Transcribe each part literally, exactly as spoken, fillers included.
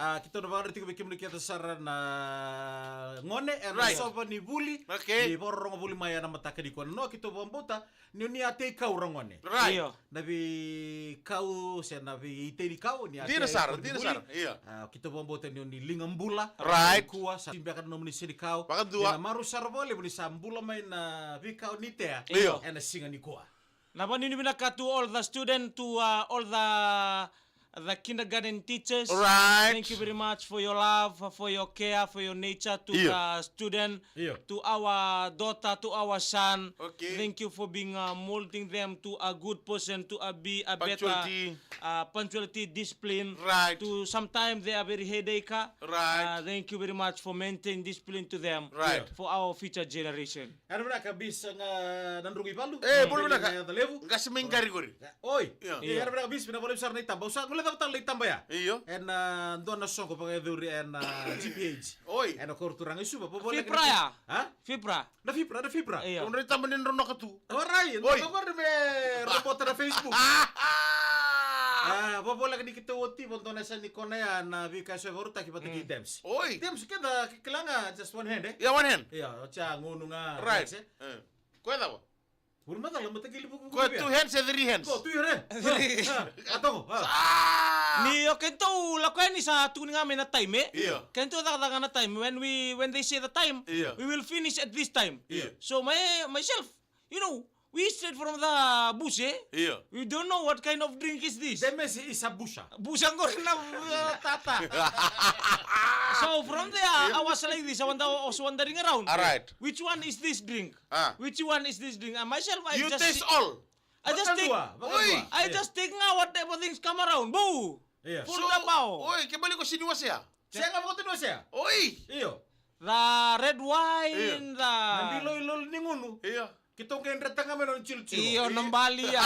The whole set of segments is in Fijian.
A, keitou na vakarau tiko vei kemuni kece sara na gone ena Right. sova ni vuli. Okay. Ni vakarorogo vuli mai ena mataka nikua. No, keitou vakabauta ni o ni a tei kau ra gone. Right. Io. Na veikau se na veitei ni kau ni a Dina tei sara, kau ni dina vuli. Sara, io. A, keitou vakabauta ni o ni liga bula. Right. Kua sa tibeka na nomuni senikau. Vakadua. Ena marau sara vakalevu ni sa bula mai na veikau ni tea. Io. Ena siga nikua. Na vakanuinui vinaka to all the student, to, uh, all the, the kindergarten teachers. Right. Thank you very much for your love, for your care, for your nature to Io. The student, Io. To our daughter, to our son. Okay. Thank you for being, uh, molding them to a good person, to, uh, be a better, Punctuality. Uh, punctuality, discipline. Right. To sometimes they are very headache. Right. Uh, thank you very much for maintain discipline to them. Right. For our future generation. Era vinaka bis ga na drugu i valu. E, bula vinaka. Na yaca levu. Qase mai qari qori. Oi. Io. Io. Era vinaka bis, vinaka vakalevu sara na itaba. Au sa gole cava tale na itaba ya. Io. Ena dua na soqo vakayacori ena G P H. Oi. Ena koro turaga i Suva. Fibra ya? Ha? Fibra. Na Fibra, na Fibra. Io. Dua na itaba ni dronoka tu. Orai, oi. Dua na qori me robota na Facebook. A, vavoleka ni keitou oti, vo dua na yasa ni kona ya na veika e so e vakarutaki vata kei Dems. Oi. Dems, keda kila ga, just one hand, e? Yeah, one hand. Ia, oti a gunu ga. Right. Yes, e? Eh. Koya cava? Vuri macala, matakili vuku vuku. Koya two hands e three hands? Ko, two hands. Three. A, a, togo, a. Ah! Ni o keitou lako yani sa tukuni ga mai na time, e? Ia. Keitou cakacaka na time. When we, when they say the time, ia, we will finish at this time. Ia. So my, myself, you know, we straight from the bush, e? Ia. We don't know what kind of drink is this. Demesi is a busha. Busha qori na, uh, tata. So from there, ia, I was like this, I wonder, I was wandering around. All right. Which one is this drink? Ah. Which one is this drink? And myself, I just taste all. I just take, vakadua, vakadua. Oi. I just take nga whatever things come around. Boo! Ia. Full. So, dabao. Oi, ke bali ko sini wasea? Sega, vakadua ni wasea. Oi. Io. The red wine, ia, the... Na bilo i lolo ni gunu. Ia. Keitou qai dreta ga mai na nona tilotilo. Io, na bali ya.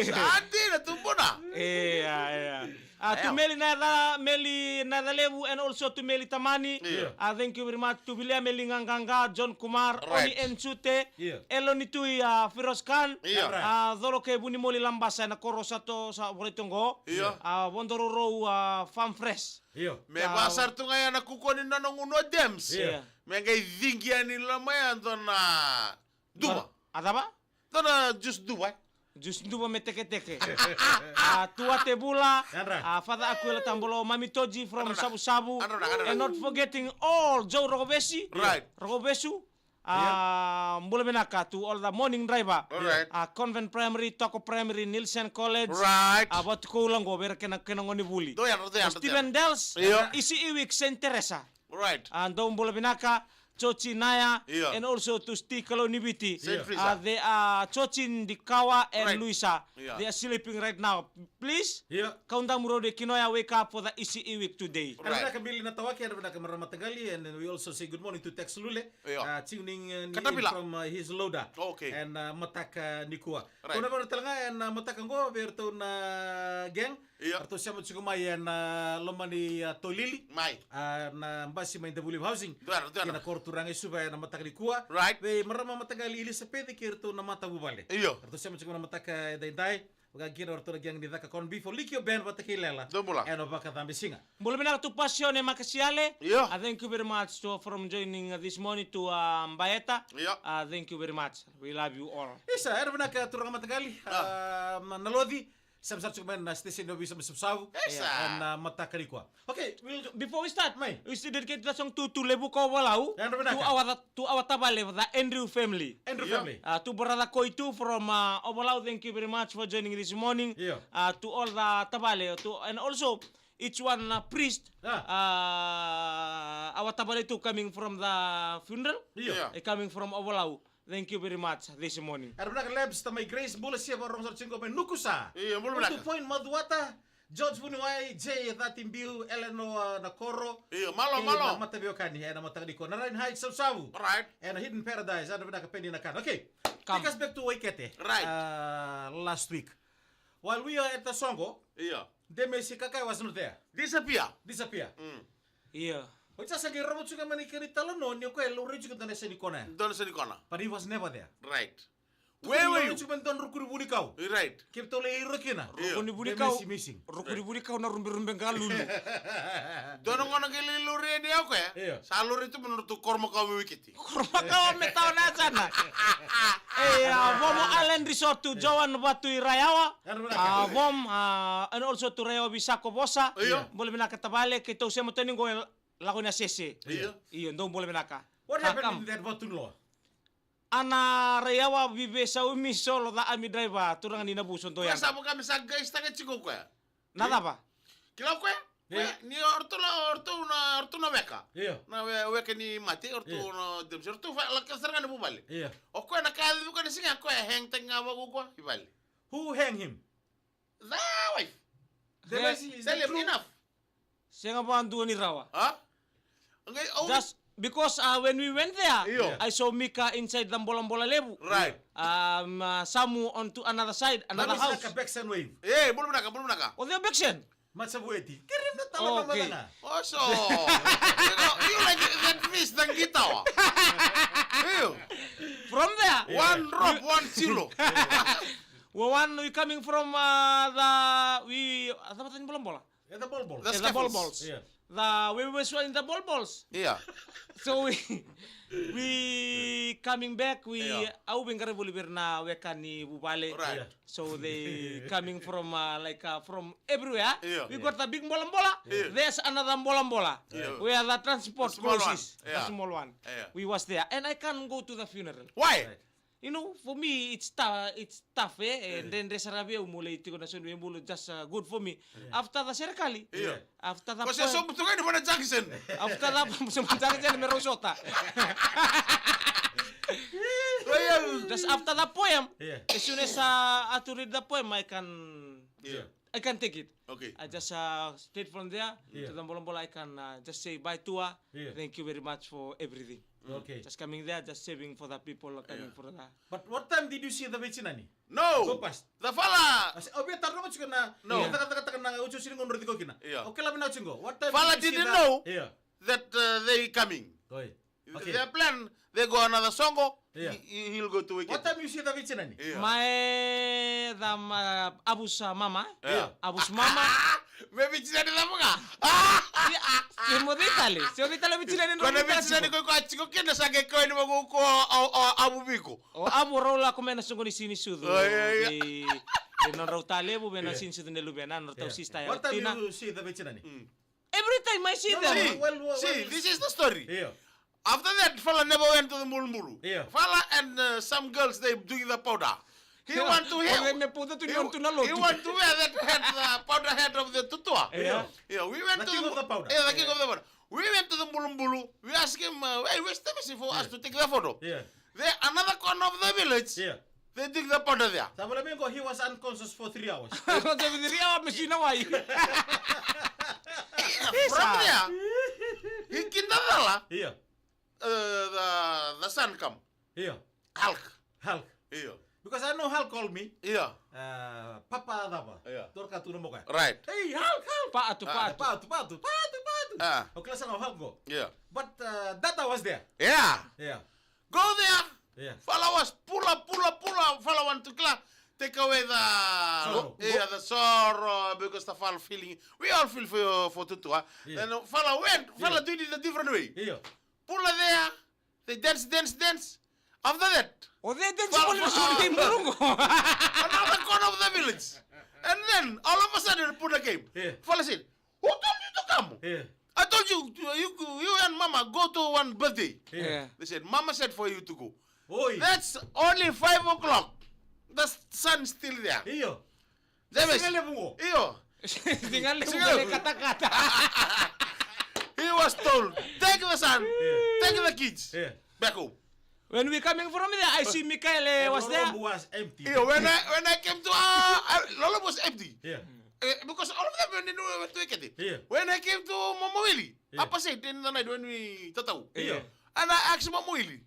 Sa dina, tubuna. Ia, ia. A, ia, tu Meli na yaca, Meli na yaca levu, and also tu Meli Tamani. Ia. A, thank you very much. Tu Vilia Meli Gagaga, John Kumar, right, Oni Ensute, ia, Eloni Tui, a, Firoz Khan. Ia. A, Colo kei Vunimoli Labasa ena koro sa to, sa volai toqo. Ia. A, Vodorourou, a, Farm Fresh. Io. Me vaka sara tu ga ya na kukua ni nona gunu o Dems. Ia. Me qai cigi yani loma ya dua na duva. A cava? Dua na juice duva, e? Juice duva me teketeke. A, Tuate Vula, yadra, a, Father Akuila Tabolo, Mami Toji from Savusavu. Yadra, yadra. And not forgetting all Joe Rogovesi. Right. Rogovesu. A, ia, bula vinaka to all the morning driver. All right. A, Convent Primary, Toko Primary, Nielsen College. Right. A, Vatukoula qo, vei ira kena, kena gone vuli. Dou yadra, dou yadra, Stephen Dels, ia, Isi Iwik, Saint Teresa. Right. A, dou bula vinaka, Chochi Naya, ia, and also to Sti Kalauniviti. Saint Teresa. A, they are Chochi Dikawa and, right, Luisa. Ia. They are sleeping right now. Please, ia, Kaudamu Road, Kinoya, wake up for the Isi Iwik today. Right. Era vinaka Mili Natawaki, era vinaka marama mataqali, and then we also say good morning to Tex Lule. Ia. Uh, tuning, uh, in from, uh, his loader. Okay. And, uh, mataka nikua. Right. Kau na vara tale ga, and, uh, mataka qo, vei iratou na gang. Ia. Ratou sema tiko mai ena loma ni, uh, Tolili. Mai. Uh, na basi mai Davuilevu Housing. Dua, dua. Kina koro turaga i Suva ena mataka nikua. Right. Vei marama mataqali Elisapeci kei iratou na matavuvale. Ia. Ratou sema tiko mai na mataka edaidai. Vaka kina o ratou na gang ni Caka Corn Beef, o Likio Ben vata kei Lela. Dou bula. Ena vakacabe siga. Bula vinaka tu Pasione Makasiale. Ia. A, thank you very much to, from joining, uh, this morning to, uh, Baeta. Ia. A, thank you very much. We love you all. Isa, era vinaka turaga mataqali. A. A, ma, na Loci. Sema sara tiko mai na station ni ovisa mai Savusavu. Isa. Ena mataka nikua. Okay, we'll do, before we start, mai, we still dedicate the song to, to Levuka Ovalau. Era vinaka. To our, to our tavale, the Andrew family. Andrew, ia, family. Uh, to brother Koitu from, uh, Ovalau, thank you very much for joining this morning. Ia. Uh, to all the tavale, to, and also each one, uh, priest. Ah. Uh, our tavale too coming from the funeral. Ia. Ia. Uh, coming from Ovalau. Thank you very much this morning. Era vinaka Labs, tamai Grace, bula sia vakarogo sara tiko mai Nukusa. Ia, bula vinaka. Utu Point, Macuata, George Vuniwai, Jay, Cati Biu, Eleanor, uh, Nakoro. Ia, malo, kei malo. Na mataveiwekani, ena mataka nikua. Na Ryan Heights, Savusavu. All right. Ena Hidden Paradise, era vinaka Peni Nakana. Okay. Come. Take us back to Waikete. Right. Uh, last week. While we are at the Soqo, ia, Demesi Kakai was not there. Disappear. Disappear. Mm. Ia. Oti sa qai rogo tu ga mai na kena italanoa ni o koya e laurai tu ga dua na yasa ni kona. Dua na yasa ni kona. But he was never there. Right. Where were you? Tiko mai dua na ruku ni vunikau. Right. Keitou lai iro kina. Io. Ruku ni vunikau. Missing, missing. Ruku ni vunikau na ruberube galulu. Dua na gauna qai lai laurai yani o koya. Io. Sa laurai tu mai na nodratou koro makawa mai Weketi. Koro makawa mai tawa na yasana. E, a, Vom Island Resort to Joan Vatu i Raiyawa. Io. A, Vom, a, and also to Raiyawa Visako Vosa. Io. Bula vinaka tavale, keitou sema tu yani qo e lako i Nasese. Io. Io, dou bula vinaka. What happened in that Vatu Loa? A na Raiyawa veiveisau mi solo, the army driver, turaga ni Navuso, dou ya. Koya sa vaka me sa qaisitaka tiko koya. Na cava? Kila koya? Io. Koya, ni o ratou na, o ratou na, o ratou na weka. Io. Na we-, weka ni mate, o ratou na demsi, o ratou fa-, lako sara ga ni vuvale. Io. O koya na ka e yaco vua na siga, koya hang-taki ga vakaukauwa i vale. Who hang him? The wife. The wife. Tell him enough. Sega vakadua ni rawa. Ha? Okay, oh. Just because, uh, when we went there, io, I saw Mika inside the bolabola levu. Right. Um, uh, Samu onto another side, another house. That was like a Bexan wave. Eh, bula vinaka, bula vinaka. O cei o Bexan? Matsavueti. Kiri na tala na mata na. Oh, so. You know, you like that fish, the guitar. Io. From there. One drop, one kilo. Well, one, we coming from, uh, the, we, uh, the bolabola. E the bolabola. E the bolabola. Yeah. The, we were in the bolabola. Yeah. So we, we coming back, we, yeah, au veiqaravi voli vei ira na weka ni vuvale. Right. Yeah. So they coming from, uh, like, uh, from everywhere. Yeah. We got the big bolabola. Yeah. There's another bolabola. Yeah. Where the transport goes is. Yeah. The small one. Yeah. We was there. And I can't go to the funeral. Why? Right. You know, for me, it's tou-, it's tough, eh? Eh, dredre sara vei au mo lai tiko na sau ni veibulu, just, uh, good for me. Yeah. After the serekali. Yeah. After the poem. Ko se sobu tu ga ni vana junction. After the sobu junction me rau sota. Just after the poem, yeah, as soon as, uh, I had to read the poem, I can, yeah, I can take it. Okay. I just, uh, stayed from there, yeah, to the bolabola. I can, uh, just say bye to her. Yeah. Thank you very much for everything. Okay. Just coming there, just saving for the people, coming, yeah, for the. But what time did you see the veitinani? No. Go past. The fala. I said, oh, we are talking about you na. No. Yeah. Taka, taka, taka, na ucho sini ngono riko kina. Yeah. Okay, let me now, Chingo. What time fala did you see didn't the, know, yeah, that, uh, they coming. Oi. Okay. Their plan, they go another soqo, yeah, he, he, he'll go to Weketi. What time you see the veitinani? Yeah. Mai the, uh, Avu's, uh, mama. Yeah. Avu's mama. Me veitinani cava ga? Se mo cei tale, se o cei tale veitinani. Ko na veitinani ko, ko a tiko kina sa qai kau yani vaka ko, o, o, Avu Viko. O Avu rau lako mai na soqo ni sini sucu. Oh, yeah, yeah. Vei, vei nodrau talevu, vei na, yeah, sini sucu ni luvena, nodrau, yeah, sister ya. What time you see the veitinani? Mm. Every time I see them. No, no, well, well, see, well, this is the story. Yeah. After that, fala never went to the bulubulu. Yeah. Fala and, uh, some girls, they doing the powder. He want to have, he, he want to wear that hat, the powder hat of the tutua. Yeah. Yeah, we went to the king of the powder. Yeah, the king of the powder. We went to the bulubulu. We asked him, uh, "Hey, where's the machine for us to take the photo?" Yeah. There, another corner of the village. Yeah. They dig the powder there. Sa vale me qo, he was unconscious for three hours. Three hours, machine away. From there, he kinda cala. Yeah. Uh, the, the son come. Yeah. Hulk. Hulk. Yeah. Because I know Hulk call me. Yeah. Uh, Papa cava. Yeah. Torka tu na moka. Right. Hey, Hulk, Hulk. Patu, ah, patu. Patu, patu, patu, patu. Ah. Okay, let's go, Hulk go. Yeah. But, uh, Dada was there. Yeah. Yeah. Go there. Yeah. Fala was pull up, pull up, pull up. Fala want to kila, take away the sorrow. Yeah, the sorrow, because the fala feeling. We all feel for, for Tutua. Yeah. Then fala went, fala, yeah, do it in a different way. Yeah. Pull up there. They dance, dance, dance. After that, oh, they dance fala, for fala, another corner of the village. And then all of a sudden, put a game. Yeah. Fala said, "Who told you to come? Yeah. I told you, you, you and Mama go to one birthday." Yeah. Yeah. They said, "Mama said for you to go." Oi. That's only five o'clock. The sun still there. Io. James. Siga levu qo. Io. Siga levu qo. Siga levu. Katakata. He was told, "Take the son, yeah, take the kids, yeah, back home." When we coming from there, I see Mikael, eh, was there. Lolobu was empty. Yeah, when I, when I came to, uh, uh, Lolobu was empty. Yeah. Eh, because all of them, when they know where to get it. Yeah. When I came to Mama Willie, yeah, Apa said in the night when we tatau. Yeah. And I asked Mama Willie,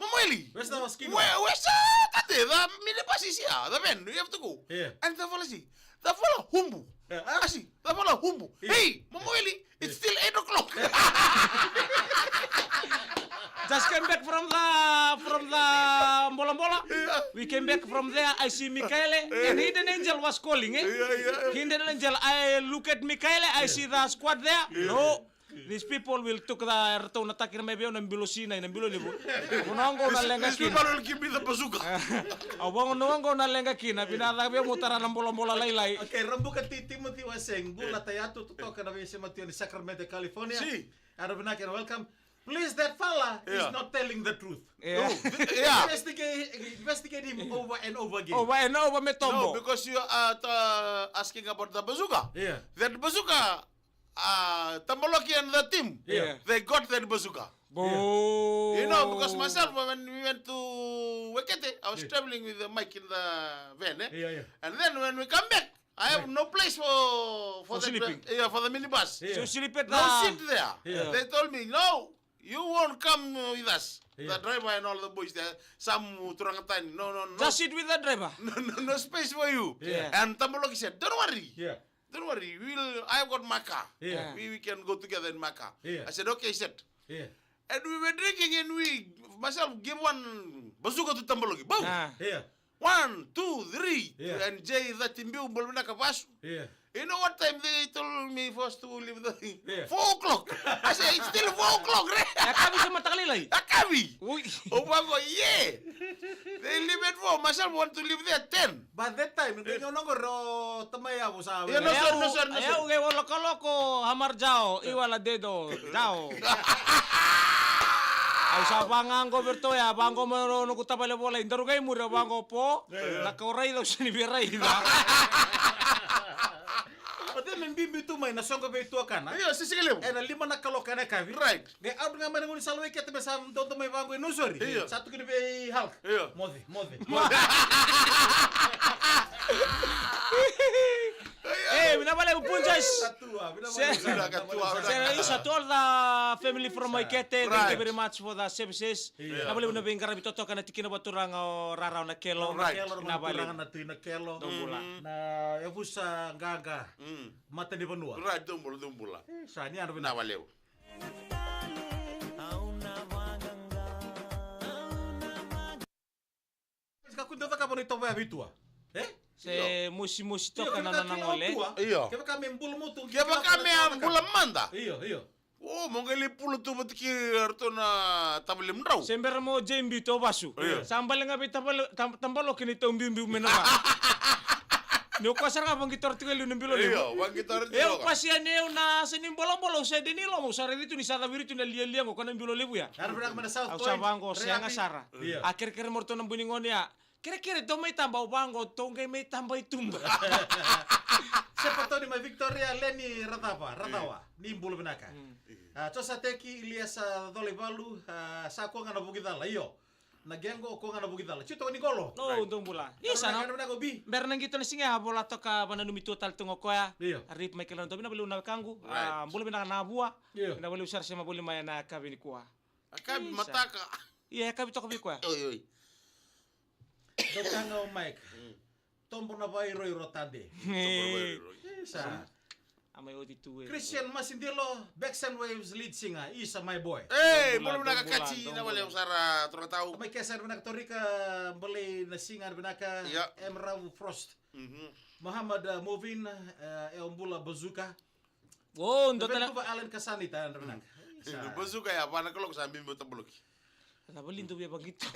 "Mama Willie, where's the ski? Where, where's the, the, the minibus is here, the van, we have to go." Yeah. And the fella say, the fella humbu. Yeah. I see, the fella humbu. Yeah. Hey, Mama Willie, it's still eight o'clock. Just came back from the, from the Mbola Mbola. Yeah. We came From there, I see Mikaele, and hidden angel was calling, eh? Yeah, yeah. Hidden angel, I look at Mikaele, I see the squad there. Yeah. No, these people will took the ratou na takira mai vei au na bilo sinai, na bilo levu. Au na oqo na leqa kina. These people will give me the bazooka. Au vaqo na oqo na leqa kina, vinaka vei au mo tara na bolabola lailai. Okay, Rabuka T Timothy was saying, bula Taiatu, totoka na veisema tu yani Sacramento, California. Si. Era vinaka, welcome. Please, that fella is not telling the truth. Yeah. Oh, th- yeah. Investigate, investigate him over and over again. Over and over me tombo. No, because you are uh, asking about the bazooka. Yeah. That bazooka, uh, Tambaloki and the team, yeah, they got that bazooka. Bo. You know, because myself, when we went to Wekete, I was traveling with the mic in the van, eh? Yeah, yeah. And then when we come back, I have no place for for the sleeping. Yeah, for the minibus. Yeah. So sleep at no seat there. Yeah. They told me, no, you won't come with us. Yeah. The driver and all the boys there, some turaga tani. No, no, no. Just sit with the driver. No, no, no space for you. Yeah. And Tambaloki said, don't worry. Yeah. Don't worry. We'll. I've got my car. Yeah. We, we can go together in my car. Yeah. I said, okay, set. Yeah. And we were drinking and we myself give one bazooka to Tambaloki. Boom. Ah. Yeah. One, two, three. Yeah. And Jay that in biu bol vinaka vasu. Yeah. You know what time they told me for us to leave the thing? Yeah. Four o'clock. I said, it's still four o'clock, right? Yakavi se mataka lailai. Yakavi. Ui. Au vaqo, yeah. They leave at four. Myself want to leave there at ten. But that time, ngai nonoko ro tamai avo sa. Yeah, no, sir, no, sir, no, sir. Au qai walokaloko hamar jao, iwala dedo jao. Au sa vaqo vei ratou ya, vaqo mai noqu tavale volai, daru qai muri, au vaqo po. Na kau raica au sega ni via raica. O cei me biubiu tu mai na soqo vei tuakana? Io, se siga levu. Ena lima na kaloko ena yakavi. Right. Qai out ga mai na gaunisala o Wekete me sa dodo mai vaqo i Nausori. Io. Sa tukuni vei Hulk. Io. Moce, moce. E, vinaka vakalevu Punjas. Katua, vinaka vakalevu. Vinaka, katua, vinaka. Isa, to all the family from Wekete, thank you very much for the services. Io. Vinaka vakalevu na veiqaravi totoka na tikina vakaturaga o Rarawa na Kelo. Right. Vinaka vakalevu. Turaga na Tui na Kelo. Dou bula. Na yavusa qaqa. Mm. Mata ni vanua. Right, dou bula, dou bula. E, sa ni yadra vinaka. Vinaka vakalevu. Ka kua ni dau cakava na itovo ya vei tua. E? Se mosimosi toka na nona gole. Io. Kevaka me bula mo tu. Kevaka me a bula mada. Io, io. O, mo qai lai pula tu vata kei ratou na tavalemudrau. Se bera mo J B tou vasu. Io. Sa bale ga vei tavale, tam-, Tambaloki ni tou biubiu me na va. Ni o koya sara ga vaqitora tiko e liu na bilo levu. Io, vaqitora tiko. Eu pasia ni eu na se ni bolabola, au sa de ni loma, au sa raici tu ni sa cavi iritu na lialia qo ko na bilo levu ya. Era vinaka mai na South Point. Au sa vaqo, sega sara. Io. A kerekere mo ratou na bui ni gone ya. Kerekere tou mai taba, au vaqo, tou qai mai taba i tuba. Sepatoni mai Victoria, Leni Racava, Racawa. Ni bula vinaka. Mm. A, Josateki, Iliasa Colaivalu, a, sa kua ga na vuki cala, io. Na qeqo o koya ga na vuki cala. Tio toka ni qolo. No, dou bula. Isa na. Bera na qito na siga ya, a vola toka vananumi tu tale tu ga o koya. Io. A rip mai kila na dovi na valiu na wekaqu. A, bula vinaka na vua. Io. Na valiu sara sema voli mai na yakavi nikua. Yakavi mataka. Ia, yakavi toka vei koya. Oi, oi. Dou kaga o Mike. Tobo na vairoiro tade. Tobo na vairoiro. Isa. A mai oti tu e. Christian Masidilo, Backs and Waves lead singer, isa my boy. Ei, bula vinaka Kati, na vale sara turaga tau. Mai kesa vinaka Torika, balei na singer vinaka. Ia. M Ravu Frost. Muhammad, uh, Movin, uh, e o bula Bazuka. O, dua tale. Vancouver Island ka sa ni ta, vinaka. Sa. Bazuka ya, va na kaloko sa bibi o Tabaloki. Sa vali dou via vaqito.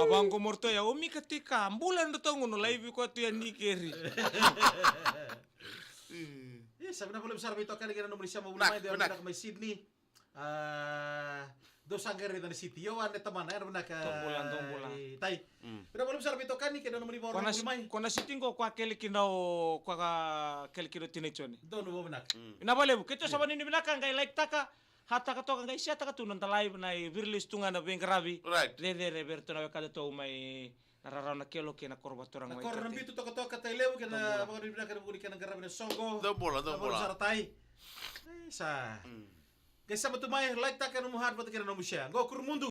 A vaqo mo ratou ya, o Mika Tika, bula na ratou gunu, laivi koya tu ya ni keri. Ia, sa vinaka vakalevu sara veitokani kei na nomuni sema vuli mai, vinaka mai Sydney. A, dou sa qai raica na siti. Io, ane tamana, era vinaka. Dou bula, dou bula. E, tai. Vinaka vakalevu sara veitokani kei na nomuni vakarorogo vuli mai. Ko na siti qo ko a kele kina o, ko a kele kina o Tina Jone. Donu vakavinaka. Vinaka vakalevu. Keitou sa vanuinui vinaka, qai like taka. Hataka toka qai share taka tu na noda live na i virilisu tu ga na veiqaravi. Right. Cecere vei iratou na wekadatou mai na Rarawa na Kelo kei na koro vakaturaga mai Kete. Na koro na bitu tokatoka tai levu kei na vakavinavinaka na vuku ni kena qaravi na soqo. Dou bula, dou bula. Sara tai. E, sa. Qai sema tu mai, like taka nomu heart vata kei na nomu share. Qo Kurumudu.